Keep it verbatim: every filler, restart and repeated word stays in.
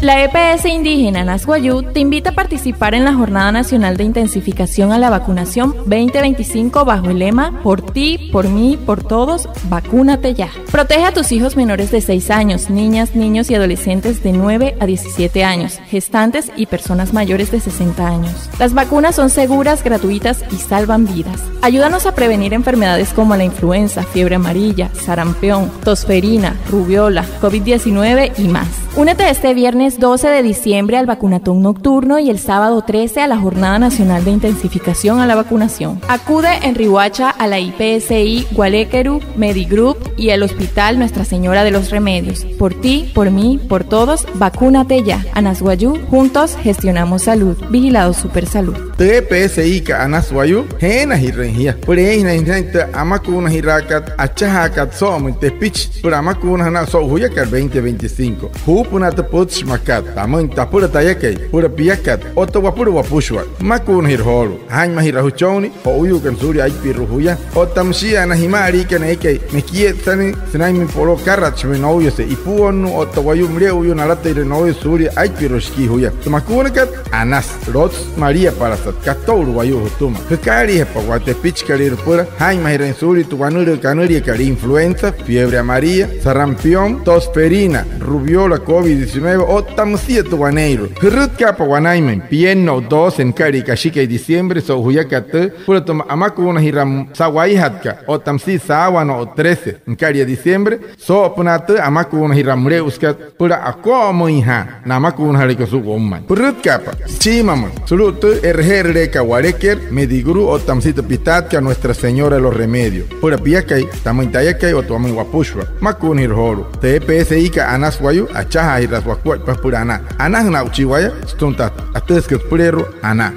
La E P S indígena Anas Wayuu te invita a participar en la Jornada Nacional de Intensificación a la Vacunación veinte veinticinco bajo el lema "Por ti, por mí, por todos, vacúnate ya". Protege a tus hijos menores de seis años, niñas, niños y adolescentes de nueve a diecisiete años, gestantes y personas mayores de sesenta años. Las vacunas son seguras, gratuitas y salvan vidas. Ayúdanos a prevenir enfermedades como la influenza, fiebre amarilla, sarampión, tosferina, rubéola, covid diecinueve y más. Únete este viernes doce de diciembre al vacunatón nocturno y el sábado trece a la Jornada Nacional de Intensificación a la Vacunación. Acude en Riohacha a la I P S I Gualequerú, Medigroup y el Hospital Nuestra Señora de los Remedios. Por ti, por mí, por todos, vacúnate ya. Anas Wayuu, juntos gestionamos salud. Vigilado Supersalud. Tü E P S I kat Anas Wayuu, jeenajirüin jia süpüla eeinjanain sünain tü amakuunajiraakat achajaakat soo'omüin tepichi süpüla amakuunajünaa so'u juyakat veinte veinticinco. Juupünaa tü pütchimakat, tamüin tapüla tayakai, süpüla piakat otta wapüla wapüshua. Amakuunajira joolu'u. Jaa'inmajiraa jüchonnii jo'uyuukana suulia aipirua juya. Otta müshia na jima'aliikana eekai mekietsüsü sünainmüin poloo akaratshimüin nouyase ipuonnuu otta wayuu müle'uyuu nalatairua nouyase suulia aipirua shikii juya. Tü makuunakat, Anas, Lots, María Palasat, kato'ulu wayuu jütüma. Jükaaliijapa waya tepichikalüirua süpüla jaa'inmajiraain suulia tü wanülüü kanüliakat influenza, fiebre amarilla, sarampión, tosferina, rubéola, covid diecinueve otta müsia tü waneeirua. Jürütkaapa wanainmüin, pienno'u doce nükalia kashikai diciembre so'u juyakat tüü, süpüla tü amakuunajiraa sa'waijatkat otta müsia saawaano'u trece nükalia diciembre soo'opünaa tü amakuunajiraa müle'usükat süpüla ako'omüinjaa na amakuunajalaikat suu'ummain. Pürütkaapa süchiimamüin sulu'u tü e'reje'erüleekat Walequer, Medigroup otta müsia tü pitaatkat Nuestra Señora de los Remedios süpüla piakai, tamüin tayakai otta wamüin wapüshua. Amakuunajira joolu'u. Tü E P S I kat Anas Wayuu achajaajiraasü wakuaippa süpüla anaa. Anajüna aa'uchii waya sütüma tü atüjasükat süpüleerua anaa.